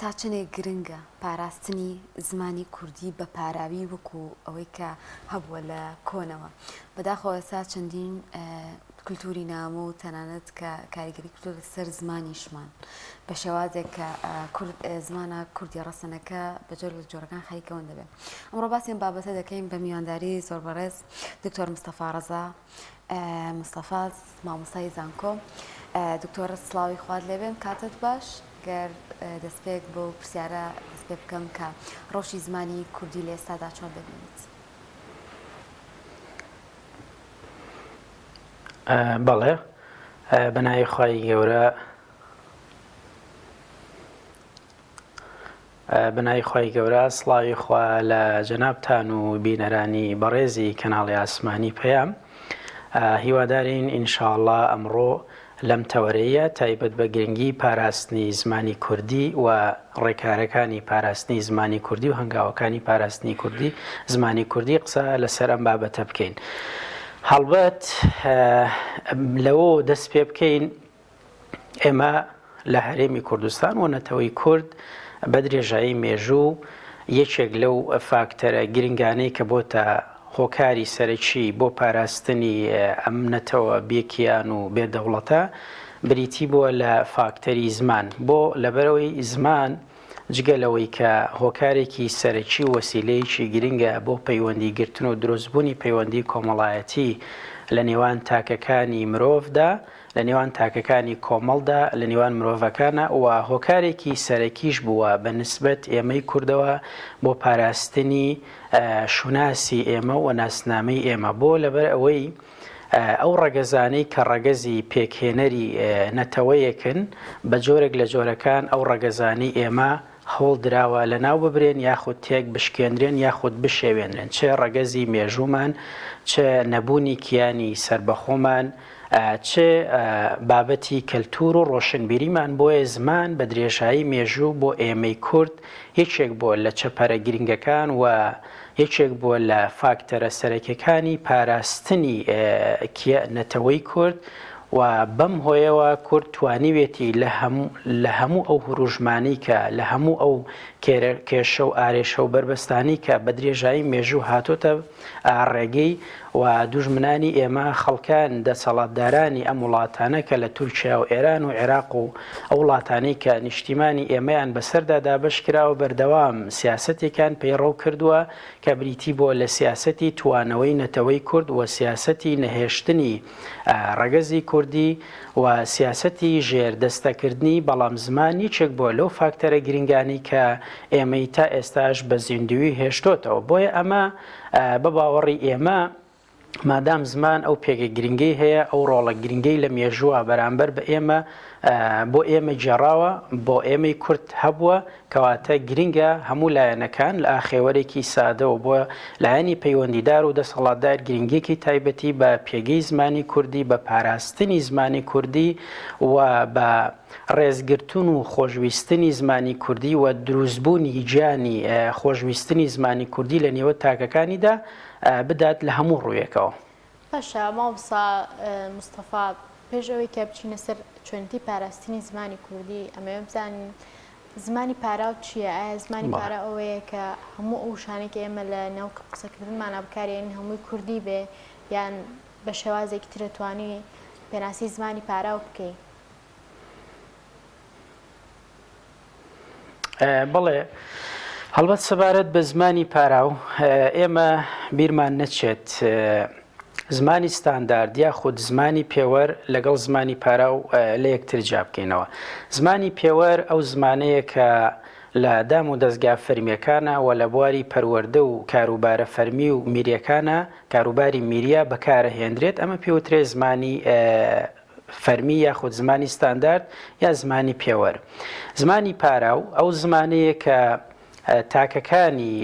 تا چەندێک گرنگە پاراستنی زمانی کوردی بە پاراوی وەکو ئەوەی کە هەبووە لە کۆنەوە؟ بەداخەوە ئێستا چەندین کلتوری نامۆ و تەنانەت کە کاریگەری کردووە لەسەر زمانیشمان بە شێوازێک کە کورد زمانە کوردیە ڕەسەنەکە بە جۆر لە جۆرەکان خەریکەوەن دەبێت. ئەمڕۆ باسی ئەم بابەتە دەکەین بە میوانداری زۆر بەڕێز دکتۆر مستەفا ڕەزا مستەفا مامۆستای زانکۆ. دکتۆر سڵاوی خوات لێبێم کاتت باش گەر دەستپێک بۆ پرسیارە دەست پێ بکەم کە ڕەوشی زمانی کوردی لە ئێستادا چۆن دەبینیت؟ بەڵێ بە ناوی خوای گەورە بە ناوی خوای گەورە سڵاوی خوا لە جەنابتان و بینەرانی بەڕێزی کەناڵی ئاسمانی پەیام هیوادارین ئینشاءاللە ئەمڕۆ لەم تەوەرەیە تایبەت بە گرنگی پاراستنی زمانی کوردی و ڕێکارەکانی پاراستنی زمانی کوردی و هەنگاوەکانی پاراستنی کوردی زمانی کوردی قسە لەسەر ئەم بابەتە بکەین. هەڵبەت لەوە دەست پێ بکەین ئێمە لە هەرێمی کوردستان و نەتەوەی کورد بە درێژایی مێژوو یەکێک لەو فاکتەرە گرنگانەی کە بۆتە هۆکاری سەرەکی بۆ پاراستنی ئەم نەتەوە بێ کیان و بێ دەوڵەتە بریتی بووە لە فاکتەری زمان بۆ لەبەرەوەی زمان جگە لەوەی کە هۆکارێکی سەرەکی و وەسیلەیەکی گرنگە بۆ پەیوەندی گرتن و دروستبوونی پەیوەندی کۆمەڵایەتی لە نێوان تاکەکانی مرۆڤدا لە نێوان تاکەکانی کۆمەڵدا، لە نێوان مرۆڤەکانا و هۆکارێکی سەرەکیش بووە بە نسبەت ئێمەی کوردەوە بۆ پاراستنی شوناسی ئێمە و ناسنامەی ئێمە بۆ لەبەر ئەوەی ئەو ڕەگەزانەی کە ڕەگەزی پێکهێنەری نەتەوەیەکن بە جۆرێک لە جۆرەکان ئەو ڕەگەزانەی ئێمە هەوڵ دراوە لەناو ببرێن یاخود تێک بشکێنرێن یاخود بشێوێنرێن چ ڕەگەزی مێژوومان چ نەبوونی کیانی سەربەخۆمان چ بابەتی کەلتور و ڕۆشنبیریمان بۆیە زمان بە درێژایی مێژوو بۆ ئێمەی کورد یەکێک بووە لە چەپەرە گرنگەکان و یەکێک بووە لە فاکتەرە سەرەکیەکانی پاراستنی نەتەوەی کورد و بەم هۆیەوە کورد توانیوێتی لە هەموو ئەو هوروژمانەی کە لە هەموو ئەو کێشە و ئارێشە و بەربەستانەی کە بە درێژایی مێژوو هاتۆتە ڕێگەی و دوژمنانی ئێمە خەڵکان دەسەڵاتدارانی ئەم وڵاتانە کە لە تورکیا و ئێران و عێراق و ئەو وڵاتانەی کە نیشتیمانی ئێمەیان بەسەردا دابەش کراوە بەردەوام سیاسەتێکیان پەیڕەو کردووە کە بریتی بووە لە سیاسەتی توانەوەی نەتەوەی کورد و سیاسەتی نەهێشتنی ڕەگەزی کوردی و سیاسەتی ژێر دەستەکردنی، بەڵام زمان یەکێک بووە لەو فاکتەرە گرنگانەی کە ئێمەی تا ئێستاش بە زیندووی هێشتۆتەوە. بۆیە ئەمە بە باوەڕی ئێمە مادام زمان ئەو پێگە گرنگەی هەیە، ئەو ڕۆڵە گرنگەی لە مێژووە بەرامبەر بە ئێمە بۆ ئێمە گێڕاوە، بۆ ئێمەی کورد هەبووە، کەواتە گرنگە هەموو لایەنەکان لە ئاخێوەرێکی سادەوە بۆ لایەنی پەیوەندیدار و دەسەڵاتدار گرنگیەکی تایبەتی بە پێگەی زمانی کوردی، بە پاراستنی زمانی کوردی و بە ڕێزگرتن و خۆشویستنی زمانی کوردی و دروستبوونی گیانی خۆشویستنی زمانی کوردی لە نێوە تاکەکانیدا بدات لە هەموو ڕوویەکەوە. باشە مامۆستا مستەفا پێش ئەوەی کە بچینە سەر چۆنێتی پاراستنی زمانی کوردی ئەمەوێ بزانین زمانی پاراو چییە؟ ئایا زمانی پاراو ئەوەیە کە هەموو ئەو وشانەی کە ئێمە لە ناو قسەکردنمانا بەکارێنین هەمووی کوردی بێ یان بە شێوازێکی تر ئەتوانی پێناسەی زمانی پاراو بکەی؟ بەڵێ هەڵبەت سەبارەت بە زمانی پاراو ئێمە بیرمان نەچێت زمانی ستاندارد یاخود زمانی پێوەر لەگەڵ زمانی پاراو لە یەکتر جیا بکەینەوە. زمانی پێوەر ئەو زمانەیە کە لە دام و دەزگا فەرمییەکانە و لە بواری پەروەردە و کاروبارە فەرمی و میرییەکانە، کاروباری میرییە بەکارەهێندرێت، ئەمە پێوترێ زمانی فەرمی یاخود زمانی ستاندارد یا زمانی پێوەر. زمانی پاراو ئەو زمانەیە کە تاکەکانی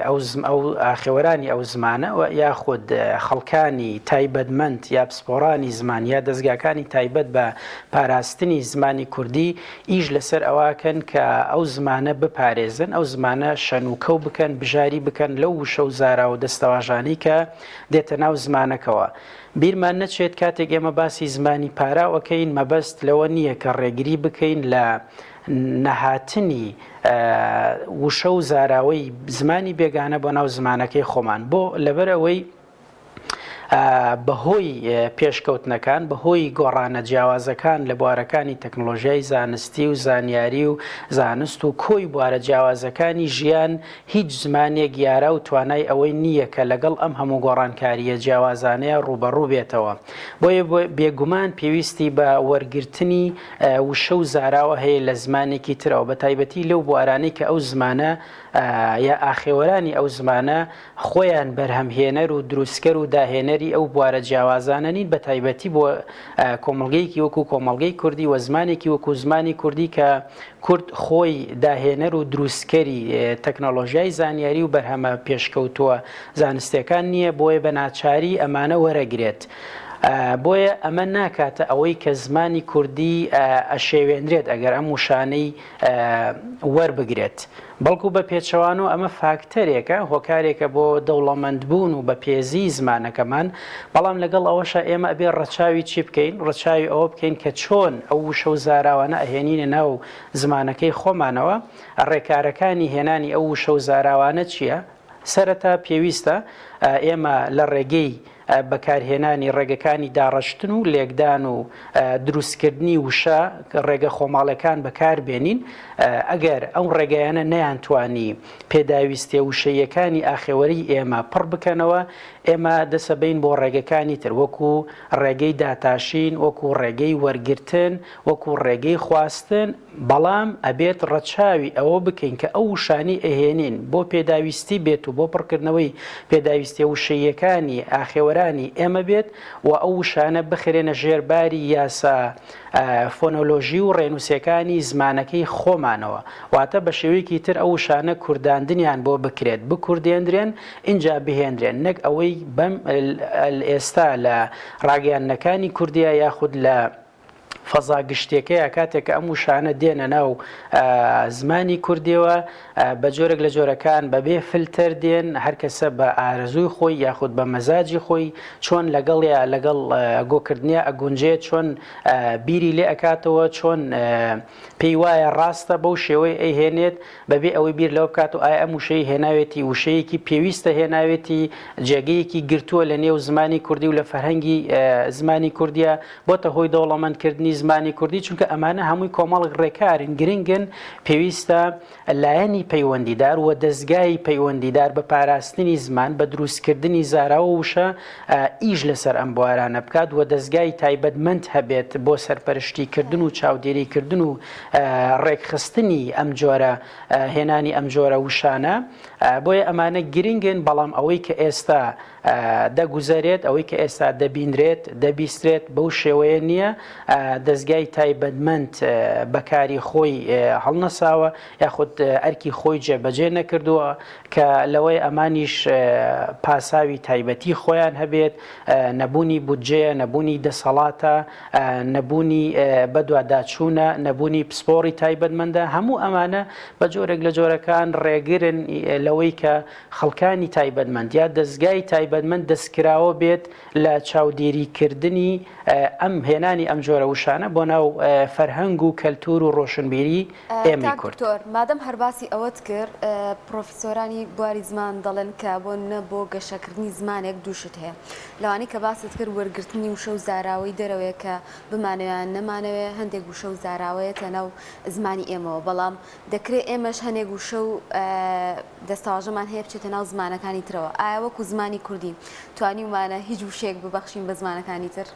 ئەو ئەو ئاخێوەرانی ئەو زمانە و یاخود خەڵکانی تایبەتمەند یا پسپۆڕانی زمان یا دەزگاکانی تایبەت بە پاراستنی زمانی کوردی ئیش لەسەر ئەوەکەن کە ئەو زمانە بپارێزن ئەو زمانە شەنوکەو بکەن بژاری بکەن لەو وشە و زارا و دەستەواژانەی کە دێتە ناو زمانەکەوە بیرمان نەچێت کاتێک ئێمە باسی زمانی پاراو ئەکەین مەبەست لەوە نییە کە ڕێگری بکەین لە. نەهاتنی وشە و زاراوەی زمانی بێگانە بۆ ناو زمانەکەی خۆمان بۆ لەبەر ئەوەی بەهۆی پێشکەوتنەکان، بەهۆی گۆڕانە جیاوازەکان لە بوارەکانی تەکنۆلۆژیای زانستی و زانیاری و زانست و کۆی بوارە جیاوازەکانی ژیان، هیچ زمانێک یارا و توانای ئەوەی نییە کە لەگەڵ ئەم هەموو گۆڕانکارییە جیاوازانەیە ڕووبەڕوو بێتەوە. بۆیە بێگومان پێویستی بە وەرگرتنی وشە و زاراوە هەیە لە زمانێکی ترەوە، بەتایبەتی لەو بوارانەی کە ئەو زمانە یا ئاخێوەرانی ئەو زمانە خۆیان بەرهەمهێنەر و دروستکەر و داهێنەری ئەو بوارە جیاوازانە نین بە تایبەتی بۆ کۆمەڵگەیەکی وەکو کۆمەڵگەی کوردی و زمانێکی وەکو زمانی کوردی کە کورد خۆی داهێنەر و دروستکەری تەکنەلۆژیای زانیاری و بەرهەمە پێشکەوتووە زانستیەکان نییە بۆیە بە ناچاری ئەمانە وەرەگرێت. بۆیە ئەمە ناکاتە ئەوەی کە زمانی کوردی ئەشێوێنرێت ئەگەر ئەم وشانەی وەربگرێت. بەڵکو بە پێچەوانەوە ئەمە فاکتەرێکە، هۆکارێکە بۆ دەوڵەمەندبوون و بەپێزیی زمانەکەمان، بەڵام لەگەڵ ئەوەشا ئێمە ئەبێ ڕەچاوی چی بکەین؟ ڕەچاوی ئەوە بکەین کە چۆن ئەو وشە و زاراوانە ئەهێنینە ناو زمانەکەی خۆمانەوە، ڕێکارەکانی هێنانی ئەو وشە و زاراوانە چییە؟ سەرەتا پێویستە ئێمە لە ڕێگەی بەکارهێنانی ڕێگەکانی داڕشتن و لێکدان و دروستکردنی وشە ڕێگە خۆماڵەکان بەکاربێنین ئەگەر ئەو ڕێگایانە نەیانتوانی پێداویستیە وشەییەکانی ئاخێوەری ئێمە پڕ بکەنەوە ئێمە دەسەبین بۆ ڕێگەکانی تر وەکو ڕێگەی داتاشین وەکو ڕێگەی وەرگرتن وەکو ڕێگەی خواستن بەڵام ئەبێت ڕەچاوی ئەوە بکەین کە ئەو وشانەی ئەهێنین بۆ پێداویستی بێت و بۆ پڕکردنەوەی پێداویستیە وشەییەکانی ئاخێوەرانی ئێمە بێت و ئەو وشانە بخرێنە ژێر باری یاسا فۆنۆلۆژی و ڕێنووسەکانی زمانەکەی خۆمانەوە واتە بە شێوەیەکی تر ئەو وشانە کورداندنیان بۆ بکرێت بکوردێندرێن ئینجا بهێنرێن نەک ئەوەی بەم ئێستا لە ڕاگەیاندنەکانی کوردیا یاخود لە فەزا گشتیەکەیە کاتێک کە ئەم وشانە دێنە ناو زمانی کوردیەوە بە جۆرێک لە جۆرەکان بەبێ فلتەر دێن هەر کەسە بە ئارەزووی خۆی یاخود بە مەزاجی خۆی چۆن لەگەڵیا لەگەڵ گۆکردنیا ئەگونجێت چۆن بیری لێ ئەکاتەوە چۆن پێی وایە ڕاستە بەو شێوەی ئەیهێنێت بەبێ ئەوەی بیر لەوە بکات و ئایا ئەم وشەی هێناوێتی وشەیەکی پێویستە هێناوێتی جێگەیەکی گرتووە لە نێو زمانی کوردی و لە فەرهەنگی زمانی کوردیە بۆتە هۆی دەوڵەمەندکردنی زمانی کوردی چونکە ئەمانە هەمووی کۆمەڵک ڕێکارن گرنگن پێویستە لایەنی پەیوەندیدار و دەزگای پەیوەندیدار بە پاراستنی زمان بە دروستکردنی زاراوە وشە ئیش لەسەر ئەم بوارانە بکات و دەزگای تایبەتمەند هەبێت بۆ سەرپەرشتیکردن و چاودێریکردن و ڕێکخستنی ئەم جۆرە هێنانی ئەم جۆرە وشانە بۆیە ئەمانە گرنگن بەڵام ئەوەی کە ئێستا دەگوزەرێت، ئەوەی کە ئێستا دەبینرێت، دەبیسترێت بەو شێوەیە نییە، دەزگای تایبەتمەند بە کاری خۆی هەڵنەساوە یاخود ئەرکی خۆی جێبەجێ نەکردووە کە لەوەی ئەمانیش پاساوی تایبەتی خۆیان هەبێت، نەبوونی بودجەیە، نەبوونی دەسەڵاتە، نەبوونی بەدواداچوونە، نەبوونی پسپۆڕی تایبەتمەندە، هەموو ئەمانە بە جۆرێک لە جۆرەکان ڕێگرن لەوەی کە خەڵکانی تایبەتمەند یا دەزگای تایبەتمەند دەستکراوە بێت لە چاودێریکردنی ئەم هێنانی ئەم جۆرە وشانە بۆ ناو فەرهەنگ و کەلتور و ڕۆشنبیری ئێمەی کاک کورد. دکتۆر مادەم هەر باسی ئەوەت کرد پڕۆفیسۆرانی بواری زمان دەڵێن کە بۆ نمونە بۆ گەشەکردنی زمانێک دوو شت هەیە لەوانەی کە باست کرد وەرگرتنی وشە و زاراوەی دەرەوەیە کە بمانەوێ یان نەمانەوێ هەندێک وشە و زاراوەیەتە ناو زمانی ئێمەوە بەڵام دەکرێ ئێمەش هەنێک وشە و دەستەواژەمان هەیە بچێتە ناو زمانەکانی ترەوە، ئایا وەکو زمانی کوردی توانیومانە هیچ وشەیەک ببەخشین بە زمانەکانی تر؟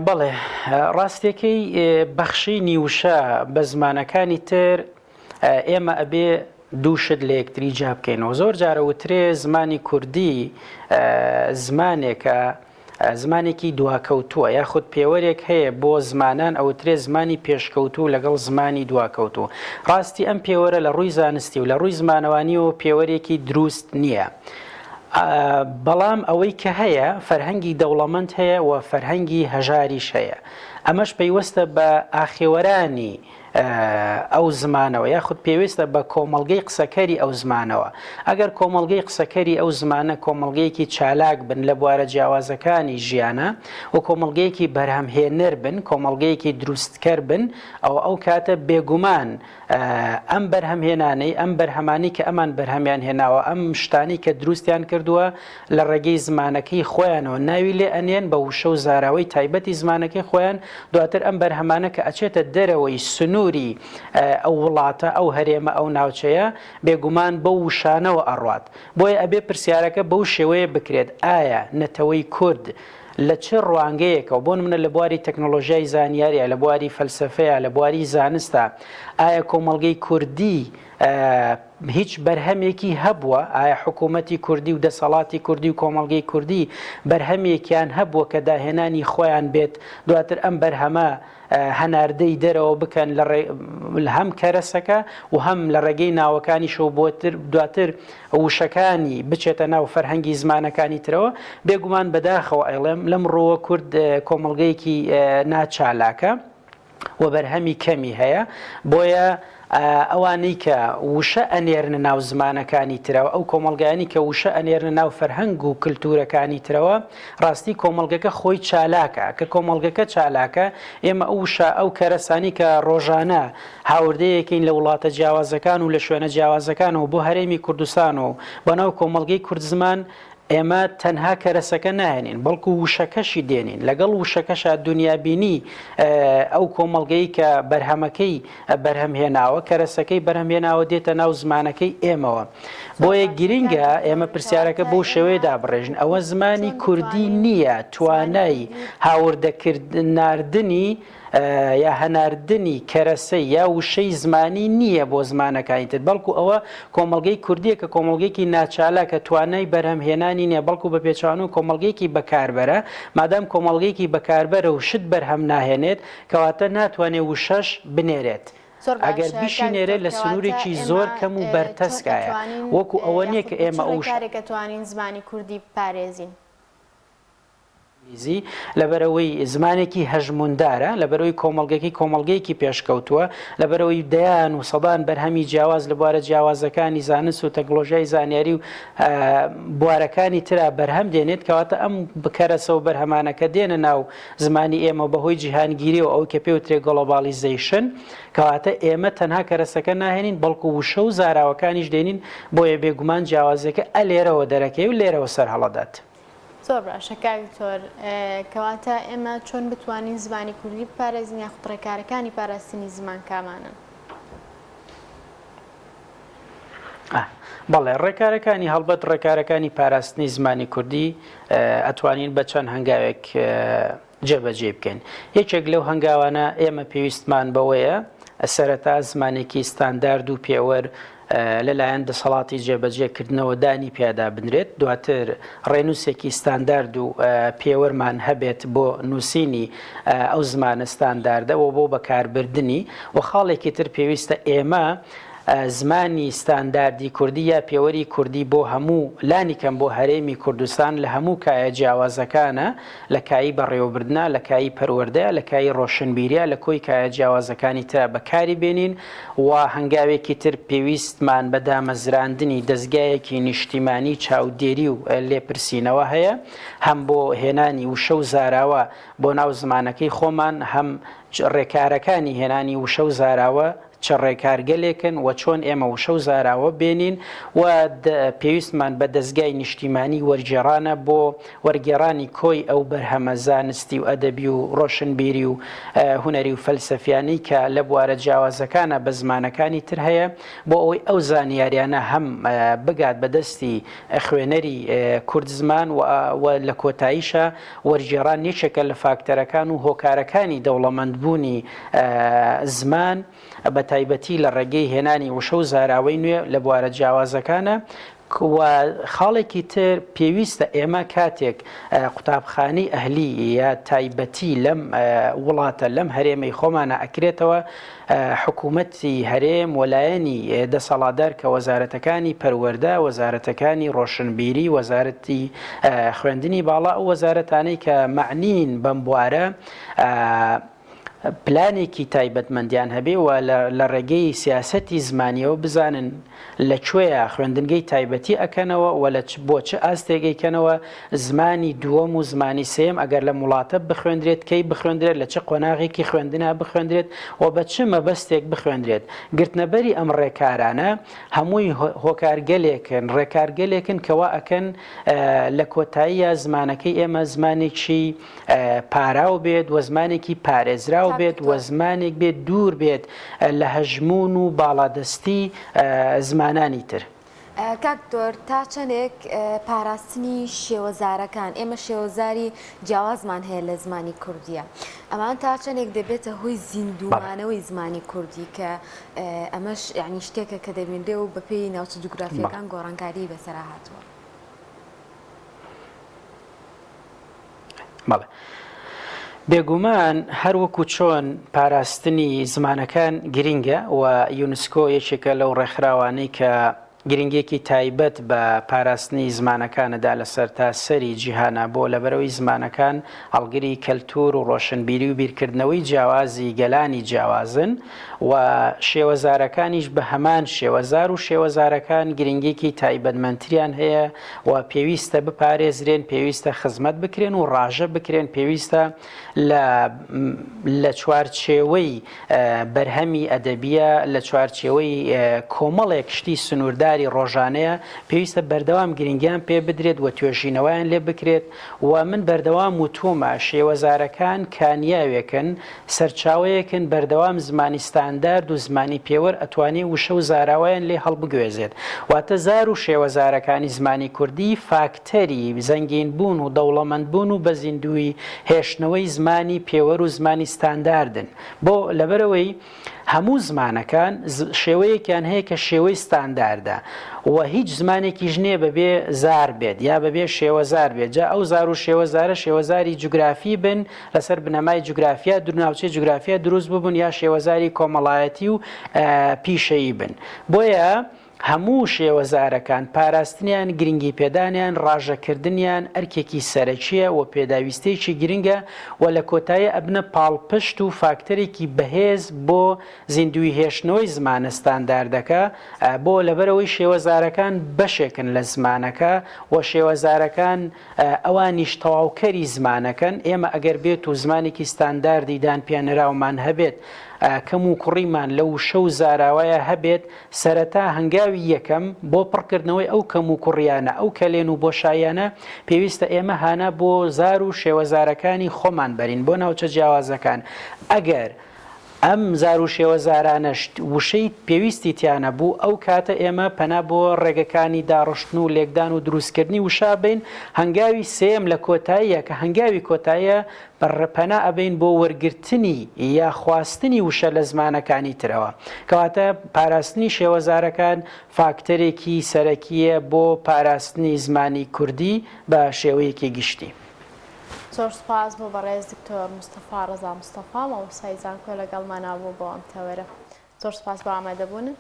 بەڵێ، ڕاستیەکەی بەخشینی وشە بە زمانەکانی تر ئێمە ئەبێ دوو شت لە یەکتری جیا بکەینەوە. زۆر جارە وترێ زمانی کوردی زمانێکە زمانێکی دواکەوتووە یاخود پێوەرێک هەیە بۆ زمانان ئەوترێ زمانی پێشکەوتوو لەگەڵ زمانی دواکەوتوو. ڕاستی ئەم پێوەرە لە ڕووی زانستی و لە ڕووی زمانەوانیەوە پێوەرێکی دروست نییە. بەڵام ئەوەی کە هەیە فەرهەنگی دەوڵەمەند هەیە و فەرهەنگی هەژاریش هەیە. ئەمەش پەیوەستە بە ئاخێوەرانی. ئەو زمانەوە یاخود پێویستە بە کۆمەڵگەی قسەکەری ئەو زمانەوە. ئەگەر کۆمەڵگەی قسەکەری ئەو زمانە کۆمەڵگەیەکی چالاک بن لە بوارە جیاوازەکانی ژیانا و کۆمەڵگەیەکی بەرهەمهێنەر بن، کۆمەڵگەیەکی دروستکەر بن، ئەوە ئەو کاتە بێگومان ئەم بەرهەمهێنانەی، ئەم بەرهەمانەی کە ئەمان بەرهەمیان هێناوە، ئەم شتانەی کە دروستیان کردووە لە ڕێگەی زمانەکەی خۆیانەوە ناوی لێ ئەنێن بە وشە و زاراوەی تایبەتی زمانەکەی خۆیان، دواتر ئەم بەرهەمانە کە ئەچێتە دەرەوەی سنووری ئەو وڵاتە، ئەو هەرێمە، ئەو ناوچەیە، بێگومان بەو وشانەوە ئەڕوات. بۆیە ئەبێ پرسیارەکە بەو شێوەیە بکرێت، ئایا نەتەوەی کورد لە چ ڕوانگەیەکەوە، بۆ نمونە لە بواری تەکنۆلۆژیای زانیاریا، لە بواری فەلسەفەیا، لە بواری زانستا، ئایا کۆمەڵگەی کوردی هیچ بەرهەمێکی هەبووە؟ ئایا حکوومەتی کوردی و دەسەڵاتی کوردی و کۆمەڵگەی کوردی بەرهەمێکیان هەبووە کە داهێنانی خۆیان بێت، دواتر ئەم بەرهەمە هەناردەی دەرەوە بکەن لە هەم کەرەسەکە و هەم لە ڕێگەی ناوەکانیشەوە بۆتر دواتر وشەکانی بچێتە ناو فەرهەنگی زمانەکانی ترەوە؟ بێگومان بەداخەوە ئەیڵێم لەم ڕووە کورد کۆمەڵگەیەکی ناچالاکە. و بەرهەمی کەمی هەیە بۆیە ئەوانەی کە وشە ئەنێرنە ناو زمانەکانی ترەوە ئەو کۆمەڵگایانی کە وشە ئەنێرنە ناو فەرهەنگ و کللتورەکانی ترەوە ڕاستی کۆمەڵگەکە خۆی چالاکە کە کۆمەڵگەکە چالاکە ئێمە ئەو وشە ئەو کەرەسانی کە ڕۆژانە هاوردەیەکین لە وڵاتە جیاوازەکان و لە شوێنە جیاوازەکانەوە بۆ هەرێمی کوردستان و بەناو کۆمەڵگەی کوردزمان ئێمە تەنها کەرەسەکە ناهێنین، بەڵکو وشەکەشی دێنین، لەگەڵ وشەکەشا دونیابینی ئەو کۆمەڵگەی کە بەرهەمەکەی بەرهەم هێناوە، کەرەسەکەی بەرهەم هێناوە دێتە ناو زمانەکەی ئێمەوە. زۆر بۆیە باشە کاک گرینگە دکتۆر، ئێمە پرسیارەکە کەواتە بەو ئێمە شێوەیە دابڕێژین، ئەوە زمانی چۆن کوردی بتوانین نییە زمانی توانای کوردی هاوردەکرد ناردنی یا هەناردنی کەرەسەی یا وشەی زمانی نییە بۆ زمانەکانی تر، بەڵکو ئەوە کۆمەڵگەی کوردییە کە کۆمەڵگەیەکی ناچالاکە توانای بەرهەمهێنانی نییە، بەڵکو بە پێچەوانەوە کۆمەڵگەیەکی بەکاربەرە، مادام کۆمەڵگەیەکی بەکاربەرە و شت بەرهەم ناهێنێت، کەواتە ناتوانێت وشەش بنێرێت. زۆر ئەگەر باشە کاک بیشینێرێت دکتۆر لە کەواتە سنوورێکی ئێمە زۆر کەم و چۆن بەرتەسکایە، ئەتوانین وەکو ئەوە نییە یاخود کە بە چ ئێمە ئەو. ڕێکارێک ئەتوانین زمانی کوردی بپارێزین؟ ئینگلیزی، لەبەرئەوەی زمانێکی هەژمووندارە، لەبەرئەوەی کۆمەڵگەکەی کۆمەڵگەیەکی پێشکەوتووە، لەبەرئەوەی دەیان و سەدان بەرهەمی جیاواز لە بوارە جیاوازەکانی زانست و تەکنۆلۆژیای زانیاری و بوارەکانی ترا بەرهەم دێنێت، کەواتە ئەم کەرەسە و بەرهەمانە کە دێنە ناو زمانی ئێمە بەهۆی جیهانگیریەوە ئەوەی کە پێوترێ globalization، کەواتە ئێمە تەنها کەرەسەکە ناهێنین بەڵکو وشە و زاراوەکانیش دێنین، بۆیە بێگومان جیاوازیەکە ئەلێرەوە دەرەکەوێ و لێرەوە سەرهەڵەدات. زۆر باشە کاک دکتۆر کەواتە ئێمە چۆن بتوانین زمانی کوردی بپارێزین یاخود ڕێکارەکانی پاراستنی زمان کامانەن؟ بەڵێ ڕێکارەکانی هەڵبەت ڕێکارەکانی پاراستنی زمانی کوردی ئەتوانین بە چەند هەنگاوێک جێبەجێی بکەین. یەکێک لەو هەنگاوانە ئێمە پێویستمان بەوەیە سەرەتا زمانێکی ستاندارد و پێوەر لەلایەن دەسەڵاتی جێبەجێکردنەوە دانی پیادا بنرێت، دواتر ڕێنووسێکی ستاندارد و پێوەرمان هەبێت بۆ نووسینی ئەو زمانە ستانداردە و بۆ بەکاربردنی و خاڵێکی تر پێویستە ئێمە زمانی ستانداردی کوردی یا پێوەری کوردی بۆ هەموو لانیکەم بۆ هەرێمی کوردستان لە هەموو کایە جیاوازەکانە لە کایی بەڕێوەبردنا، لە کایی پەروەردەیا، لە کایی ڕۆشنبیریا، لە کۆی کایە جیاوازەکانی ترا بەکاری بێنین و هەنگاوێکی تر پێویستمان بە دامەزراندنی دەزگایەکی نیشتیمانی چاودێری و لێپرسینەوە هەیە هەم بۆ هێنانی وشە و زاراوە بۆ ناو زمانەکەی خۆمان هەم ڕێکارەکانی هێنانی وشە و زاراوە چ ڕێکارگەلێکن و چۆن ئێمە وشە و زاراوە بێنین و پێویستمان بە دەزگای نیشتیمانی وەرگێڕانە بۆ وەرگێڕانی کۆی ئەو بەرهەمە زانستی و ئەدەبی و ڕۆشنبیری و هونەری و فەلسەفیانەی کە لە بوارە جیاوازەکانە بە زمانەکانی تر هەیە بۆ ئەوەی ئەو زانیاریانە هەم بگات بە دەستی خوێنەری کورد زمان و لە کۆتاییشا وەرگێڕان یەکێکە لە فاکتەرەکان و هۆکارەکانی دەوڵەمەندبوونی زمان بە تایبەتی لە ڕێگەی هێنانی وشە و زاراوەی نوێ لە بوارە جیاوازەکانە و خاڵێکی تر پێویستە ئێمە کاتێک قوتابخانەی ئەهلی یا تایبەتی لەم وڵاتە لەم هەرێمەی خۆمانە ئەکرێتەوە حکوومەتی هەرێم و لایەنی دەسەڵاتدار کە وەزارەتەکانی پەروەردە، وەزارەتەکانی ڕۆشنبیری، وەزارەتی خوێندنی باڵا، ئەو وەزارەتانەی کە مەعنین بەم بوارە. پلانێکی تایبەتمەندیان هەبێ و لە ڕێگەی سیاسەتی زمانیەوە بزانن لە کوێیا خوێندنگەی تایبەتی ئەکەنەوە و لە بۆ چ ئاستێک ئەیکەنەوە، زمانی دووەم و زمانی سێیەم ئەگەر لەم وڵاتە بخوێندرێت کەی بخوێندرێت، لە چ قۆناغێکی خوێندنا بخوێندرێت و بە چ مەبەستێک بخوێندرێت. گرتنەبەری ئەم ڕێکارانە هەمووی هۆکارگەلێکن، ڕێکارگەلێکن کە وا ئەکەن لە کۆتاییا زمانەکەی ئێمە زمانێکی پاراو بێت و زمانێکی پارێزراو بێت و زمانێک بێت دوور بێت لە هەژموون و باڵادەستی زمانانی تر. کاک دکتۆر تا چەندێک پاراستنی شێوەزارەکان، ئێمە شێوەزاری جیاوازمان هەیە لە زمانی کوردیە، ئەمان تا چەندێک دەبێتە هۆی زیندوومانەوەی زمانی کوردی کە ئەمەش یانی شتێکە کە دەبینرێ و بەپێی ناوچە جوگرافیەکان گۆڕانکاریی بەسەرا هاتووە؟ بەڵێ. بێگومان هەر وەکو چۆن پاراستنی زمانەکان گرینگە و یونسکۆ یەکێکە لەو ڕێکخراوانەی کە گرنگیەکی تایبەت بە پاراستنی زمانەکانەدا لە سەرتاسەری جیهانا بۆ لەبەرئەوەی زمانەکان هەڵگری کەلتور و ڕۆشنبیری و بیرکردنەوەی جیاوازی گەلانی جیاوازن و شێوەزارەکانیش بە هەمان شێوە زار و شێوەزارەکان گرنگیەکی تایبەتمەندتریان هەیە و پێویستە بپارێزرێن، پێویستە خزمەت بکرێن و ڕاژە بکرێن، پێویستە لە لە چوارچێوەی بەرهەمی ئەدەبییە، لە چوارچێوەی کۆمەڵێک شتی سنوورداری ڕۆژانەیە، پێویستە بەردەوام گرنگیان پێ بدرێت و توێژینەوەیان لێ بکرێت و من بەردەوام وتوومە شێوەزارەکان کانیاوێکن سەرچاوەیەکن بەردەوام زمانی ستاندارد و زمانی پێوەر ئەتوانێ وشە و زاراوەیان لێ هەڵبگوێزێت. واتە زار و شێوەزارەکانی زمانی کوردی فاکتەری زەنگین بوون و دەوڵەمەند بوون و بەزیندوویی هێشتنەوەی زمانی پێوەر و زمانی ستانداردن. بۆ؟ لەبەرئەوەی هەموو زمانەکان شێوەیەکیان هەیە کە شێوەی ستانداردە و هیچ زمانێکیش نییە بەبێ زار بێت یا بەبێ شێوەزار بێت جا ئەو زار و شێوەزارە شێوەزاری جوگرافی بن لەسەر بنەمای جوگرافیا ناوچەی جوگرافیا دروست ببوون یا شێوەزاری کۆمەڵایەتی و پیشەیی بن بۆیە هەموو شێوەزارەکان پاراستنیان، گرنگیپێدانیان، ڕاژەکردنیان ئەرکێکی سەرەکییە و پێداویستییەکی گرنگە و لە کۆتایی ئەبنە پاڵپشت و فاکتەرێکی بەهێز بۆ زیندووی هێشتنەوەی زمانە ستانداردەکە بۆ لەبەرئەوەی شێوەزارەکان بەشێکن لە زمانەکە و شێوەزارەکان ئەوانیش تەواوکەری زمانەکەن، ئێمە ئەگەر بێت و زمانێکی ستانداردی دانپیانراومان هەبێت، کەم و کوڕیمان لە وشە و زاراوەیا هەبێت، سەرەتا هەنگاوی یەکەم بۆ پڕکردنەوەی ئەو کەم و کوڕیانە، ئەو کەلێن و بۆشاییانە، پێویستە ئێمە هانا بۆ زار و شێوەزارەکانی خۆمان بەرین بۆ ناوچە جیاوازەکان. ئەگەر ئەم زار و شێوەزارانەش وشەی پێویستی تیا نەبوو، ئەو کاتە ئێمە پەنا بۆ ڕێگەکانی داڕشتن و لێکدان و دروستکردنی وشە ئەبەین، هەنگاوی سێیەم لە کۆتاییە کە هەنگاوی کۆتاییە پەنا ئەبەین بۆ وەرگرتنی یا خواستنی وشە لە زمانەکانی ترەوە. کەواتە پاراستنی شێوەزارەکان فاکتەرێکی سەرەکییە بۆ پاراستنی زمانی کوردی بە شێوەیەکی گشتی. زۆر سوپاس بۆ بەڕێز دکتۆر مستەفا ڕەزا مستەفا مامۆستای زانکۆ لەگەڵمانا بوو بۆ ئەم تەوەرە. زۆر سوپاس بۆ ئامادەبوونت.